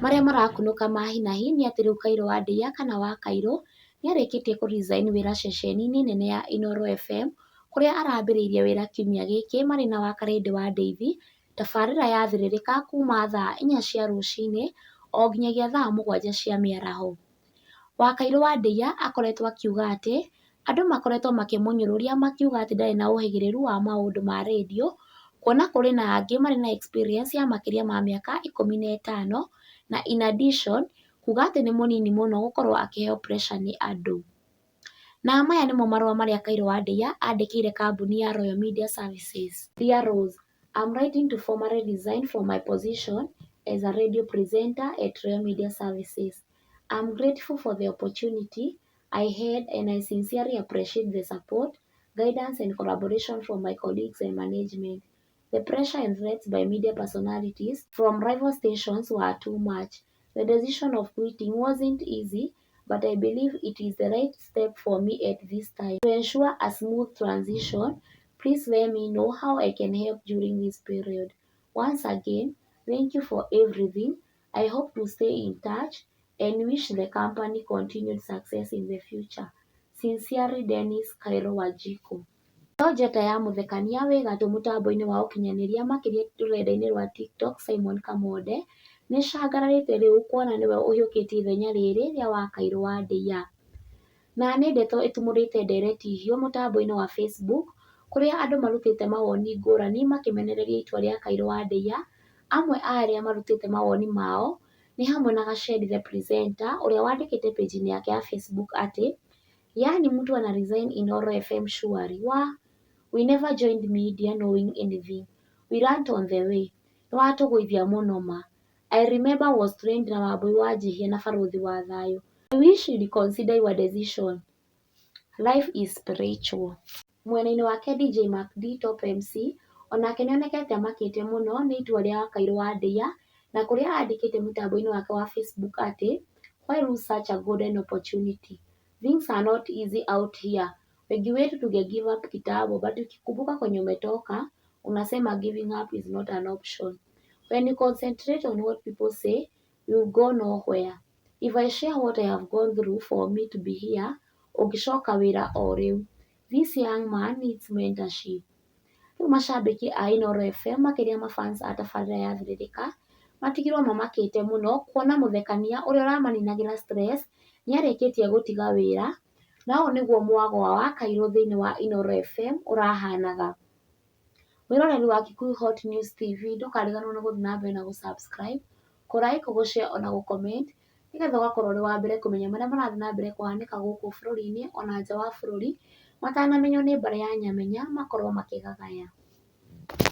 Marĩa marakunũka ma hi na hi nĩ atĩ rĩu Kairũ wa Ndeiya kana wa Kairũ nĩarĩkĩtie kũ resign wĩra ceceni-inĩ nene ya Inooro FM kũrĩa arambĩrĩirie wĩra kiumia gĩkĩ marĩ na Wakarĩndĩ wa Ndeithi tabarĩra ya Thĩrĩrĩka kuma thaa 4 cia rũcinĩ o nginyagia thaa 7 cia mĩaraho. Wakairũ wa Ndeiya akoretwo akiuga atĩ andũ makoretwo makĩmũnyũrũria makiuga atĩ ndarĩ na ũhĩgĩrĩru wa maũndũ ma rĩndiũ kuona kũrĩ na angĩ marĩ na experience ya makĩria ma mĩaka 15 na in addition kuga atĩ nĩ mũnini mũno gũkorwo akĩheo pressure nĩ andũ. Na maya nĩmo marũa marĩa Kairũ wa Ndeiya andĩkĩire kambuni ya Royal Media Services. Dear Rose, I'm writing to formally resign from my position as a radio presenter at Royal Media Services. I'm grateful for the opportunity I had and I sincerely appreciate the support, guidance and collaboration from my colleagues and management. The pressure and threats by media personalities from rival stations were too much. The decision of quitting wasn't easy, but I believe it is the right step for me at this time. To ensure a smooth transition, please let me know how I can help during this period. Once again, thank you for everything. I hope to stay in touch and wish the company continued success in the future. Sincerely, Dennis Kairo Wanjiku. No njata ya mũthekania wĩ gatũ mũtambo-inĩ wa ũkinyanĩria makĩria rũrenda-inĩ rwa TikTok Simon Kamonde nĩcangararĩte rĩu kuona nĩwe ũhiũkĩtie ithenya rĩrĩ rĩa Wakairũ wa Ndeiya. Na nĩ ndeto ĩtumũrĩte ndereti hiũ mũtambo-inĩ wa Facebook kũrĩa andũ marutĩte mawoni ngũrani makĩmenereria itua rĩa Kairũ wa Ndeiya. Amwe a arĩa marutĩte mawoni mao nĩ hamwe na Gacheri the presenter ũrĩa wandĩkĩte page-inĩ yake ya Facebook atĩ yaani mtu ana resign Inooro FM surely wa we never joined media knowing anything, we learnt on the way, nĩwatũgũithia mũno ma. I remember was trained na Wambui wa Njihia na Barũthi wa Thayũ. I wish you reconsider your decision. Life is spiritual. Mwena-inĩ wake DJ Mac D Top MC onake nĩonekete amakĩte mũno nĩ itua rĩa Kairũ wa Ndeiya na kũrĩa andĩkĩte mũtambo-inĩ wake wa Facebook atĩ why lose such a golden opportunity? Things are not easy out here. Wengi wetu tunge give up kitambo but ukikumbuka kwenye umetoka unasema giving up is not an option. When you concentrate on what people say, you go nowhere. If I share what I have gone through for me to be here, ũngĩcoka wĩra o rĩu. This young man needs mentorship. Rĩu macambĩki a Inooro FM makĩria mafans a tabarĩra ya Thĩrĩrĩka matigirwo mamakĩte mũno kuona mũthekania ũrĩa ũramaninagĩra stress nĩarĩkĩtie gũtiga wĩra na ũũ nĩguo mwago wa Wakairũ thĩinĩ wa Inooro FM ũrahanaga. Mwĩroreri wa Kikuyu Hot News TV ndũkariganĩrwo nĩ gũthiĩ na mbere na gũ subscribe, kũ like, gũ share ona gũ comment nĩgetha ũgakorwo ũrĩ wa mbere kũmenya marĩa marathiĩ na mbere kũhanĩka gũkũ bũrũri-inĩ ona nja wa bũrũri matanamenywo nĩ mbarĩ ya Nyamenya makorwo makĩgagaya.